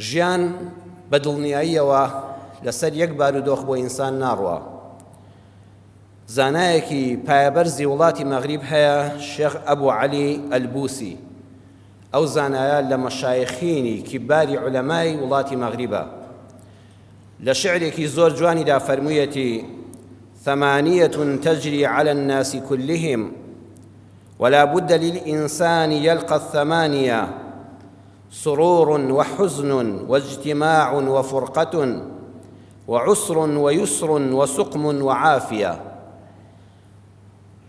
ژیان بە دڵنیاییەوە لەسەر یەک بارودۆخ بۆ ئینسان ناڕوا. زانایەکی پایەبەرزی وڵاتی مەغریب هەیە شێخ ئەبو عەلی ئەلبوسی، ئەو زانایە لە مەشایخینی کیباری عولەمای وڵاتی مەغریبە. لە شعرێکی زۆر جوانیدا فەرموویەتی، ثمانیە تجری علی الناس کلهم ولا بد للإنسان یلقی الثمانیە سرور وحزن واجتماع وفرقة وعسر ویسر وسقم وعافیە.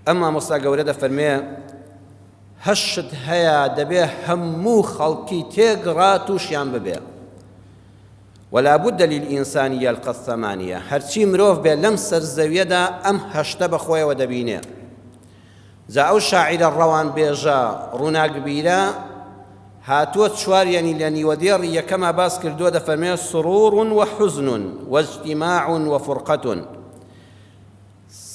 ئەم مامۆستا گەورە دەفەرمێ هەشت شت هەیە دەبێ هەموو خەڵکی تێگڕا تووشیان ببێ ولا بد للإنسان یلقى الثمانیە هەرچی مرۆڤ بێ لەم سەر زەویەدا ئەم هەشتە بە خۆیەوە دەبینێ جا ئەو شاعیرە ڕەوانبێژە ڕووناکبیرە هاتووە چواریانی لە نیوەدێڕی یەکەما باس کردووە دەفەرمێ سرور و حزن و اجتماع و فرقة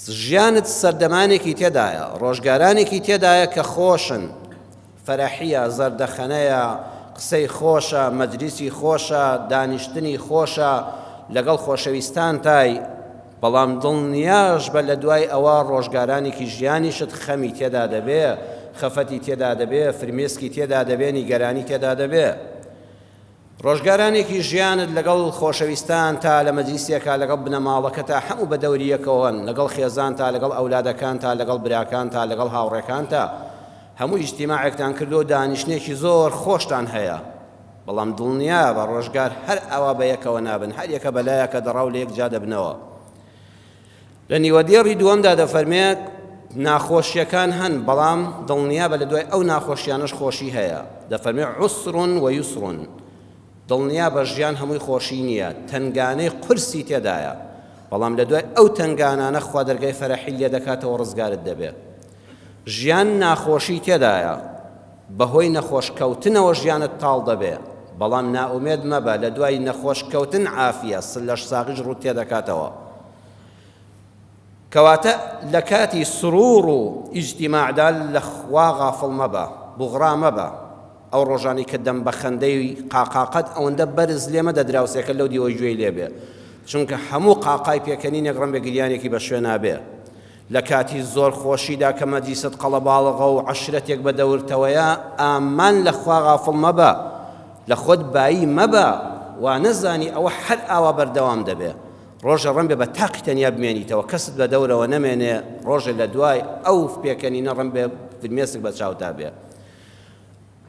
ژیانت سەردەمانێکی تێدایە ڕۆژگارانێکی تێدایە کە خۆشن فەرەحیە زەردەخەنەیە قسەی خۆشە مەجلیسی خۆشە دانیشتنی خۆشە لەگەڵ خۆشەویستانتای بەڵام دڵنیاش بە لە دوای ئەوە ڕۆژگارانێکی ژیانیشت خەمی تێدا دەبێ، خەفەتی تێدا دەبێ، فرمێسکی تێدا دەبێ، نیگەرانی تێدا دەبێ. ڕۆژگارانێکی ژیانت لەگەڵ خۆشەویستانتا لە مەجلیسێکا لەگەڵ بنەماڵەکەتا هەموو بە دەوری یەکەوەن، لەگەڵ خێزانتا، لەگەڵ ئەولادەکانتا، لەگەڵ براکانتا، لەگەڵ هاوڕێکانتا، هەموو ئیجتیماعێکتان کردووە و دانیشتنێکی زۆر خۆشتان هەیە. بەڵام دڵنیابە ڕۆژگار هەر ئاوا بە یەکەوە نابن، هەر یەکە بە لایەکە دەڕا و لە یەک جا دەبنەوە. لە نیوەدێڕی دووەمدا دەفەرمێ ناخۆشیەکان هەن، بەڵام دڵنیابە لە دوای ئەو ناخۆشیانەش خۆشی هەیە. دەفەرمێ عسر و یسر، دڵنیابە ژیان هەمووی خۆشی نییە، تەنگانەی قورسی تێدایە، بەڵام لە دوای ئەو تەنگانانە خوا دەرگای فەرەحی لێ دەکاتەوە ڕزگارت دەبێ. ژیان ناخۆشی تێدایە، بەهۆی نەخۆش کەوتنەوە ژیانت تاڵ دەبێ، بەڵام نائومێد مەبە، لە دوای نەخۆش کەوتن عافیە، لەشساغیش ڕووت تێدەکاتەوە. کەواتە لە کاتی سرور و ئیجتیماعدا لە خوا غافڵ مەبە، بوغڕا مەبە، ئەو ڕۆژانەی کە دەم بە خەندەی قاقاقەت ئەوەندە بەرز لێ مەدە دراوسێکە لەو دیوەی گوێی لێ بێ، چونکە هەموو قاقای پێکەنینێک ڕەنگە گریانێکی بە شوێنا بێ. لە کاتی زۆر خۆشیدا کە مەجلیست قەڵەباڵغە و عەشرەتێک بە دەورتەوەیە، ئامان لە خوا غافڵ مەبە، لە خۆت بایی مەبە، وا نەزانی ئەوە هەر ئاوا بەردەوام دەبێ. ڕۆژێ ڕەنبێ بە تاقی تەنیا بمێنیتەوە، کەست بە دەورەوە نەمێنێ، ڕۆژێ لە دوای ئەو پێکەنینە ڕەنبێ فرمێسک بە چاوتا بێ.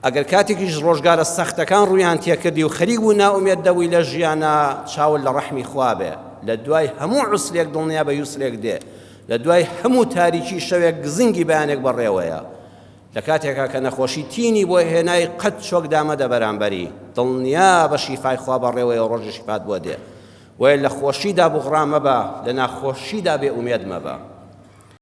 ئەگەر کاتێکیش ڕۆژگارە سەختەکان ڕوویان تێکردی و خەریک بوو نائومێد دەبووی لە ژیانا، چاوت لە ڕەحمی خوا بێ. لە دوای هەموو عوسرێک دڵنیا بە یوسرێک دێ. لە دوای هەموو تاریکی شەوێک گزنگی بەیانێک بەڕێوەیە. لە کاتێکا کە نەخۆشی تینی بۆ هێنای قەت چۆک دامەدە بەرامبەری. دڵنیا بە شیفای خوا بەڕێوەیە و ڕۆژێ شیفات بۆ دێ. بۆیە لە خۆشیدا بوغڕا مەبە، لە ناخۆشیدا بێ ئومێد مەبە.